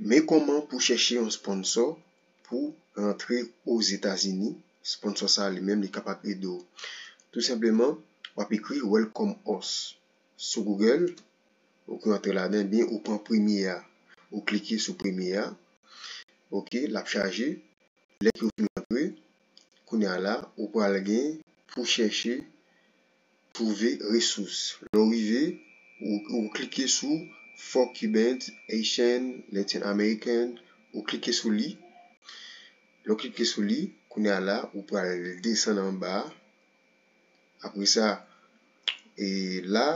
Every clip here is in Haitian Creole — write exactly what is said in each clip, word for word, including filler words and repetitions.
Men kòman pou chèche yon sponsò pou rantre Ozetazini. Sponsò sa li menm li kapab ede w. Tou senpleman, w ap ekri Welcome Us sou Google, ou ka antre ladan, ebyen ou pran premye a, ou klike sou premye a, ok, l ap chaje. Lè ke w fin rantre, kounye a la, ou pral gen pou chèche, twouve resous. Lè w rive, ou, ou klike sou For Cubans, Haitian, Latin American, ou klike sou li. Lè w klike sou li, kounye a la, ou pral desann anba a. Apre sa, e la,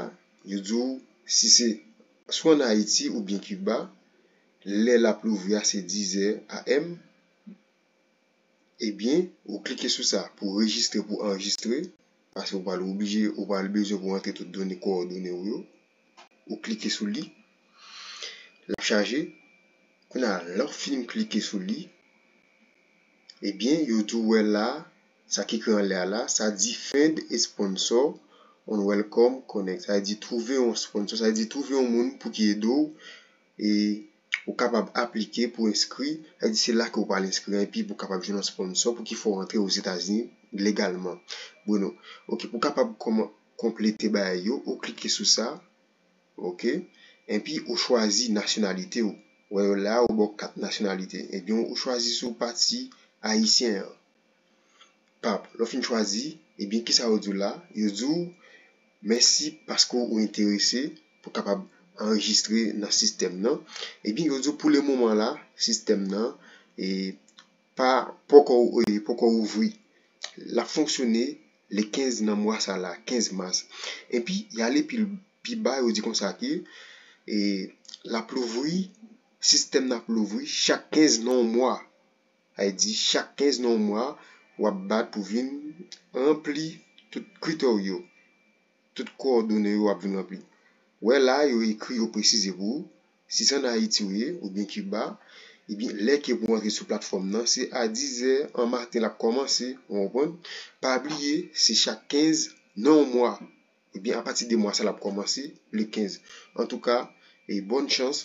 yo di w si se swa ann Ayiti oubyen Kiba, lè l ap louvri a se dizè A M, ebyen, ou klike sou sa pou rejistre, pou anrejistre, paske ou pral oblije, ou pral bezwen pou rantre tout done, kowòdone w yo. Ou klike sou li, l ap chaje. Kounye a, lè w fin klike sou li, ebyen, yo di w wè la, sa ki ekri anlè a la, sa di Find a sponsor on Welcome Connect. Sa vle di twouve yon sponsò, sa vle di twouve yon moun pou ki ede w, e ou kapab aplike pou enskri. Sa vle di se la ke w pral enskri, epi pou w kapab jwenn yon sponsò pou ki fè w rantre Ozetazini legalman. Bueno, ok, pou w kapab kòman konplete bagay yo, ou klike sou sa, ok, epi ou chwazi nasyonalite w. Wè yo la, ou ba w kat nasyonalite. Ebyen, ou chwazi si w pati ayisyen an. Pap, lè w fin chwazi, ebyen, kisa yo di w la? Yo di w, mèsi paske w enterese pou kapab anrejistre nan sistèm nan. Ebyen, yo di w, pou le moman la, sistèm nan, e, pa, poko, e, poko ouvri. L ap fonksyone le kenz nan mwa sa la, kenz mas. Epi, y ale pi, pi ba, yo di konsa ke, e, l ap louvri, sistèm nan ap louvri chak kenz nan yon mwa. Sa vle di, chak kenz nan yon mwa, w ap bat pou vin ranpli tout kritè w yo. Tout kowòdone yo ap vin ranpli. Wè la, yo ekri, yo presize pou ou. Si se ann Ayiti w ye, oubyen Kiba, ebyen, lè ke pou w antre sou platfòm nan, se a dizè an maten l ap kòmanse, ou konprann? Pa bliye, se chak kenz nan yon mwa. Ebyen, apati de mwa sa l ap kòmanse, le kenz. Antouka, e bòn chans,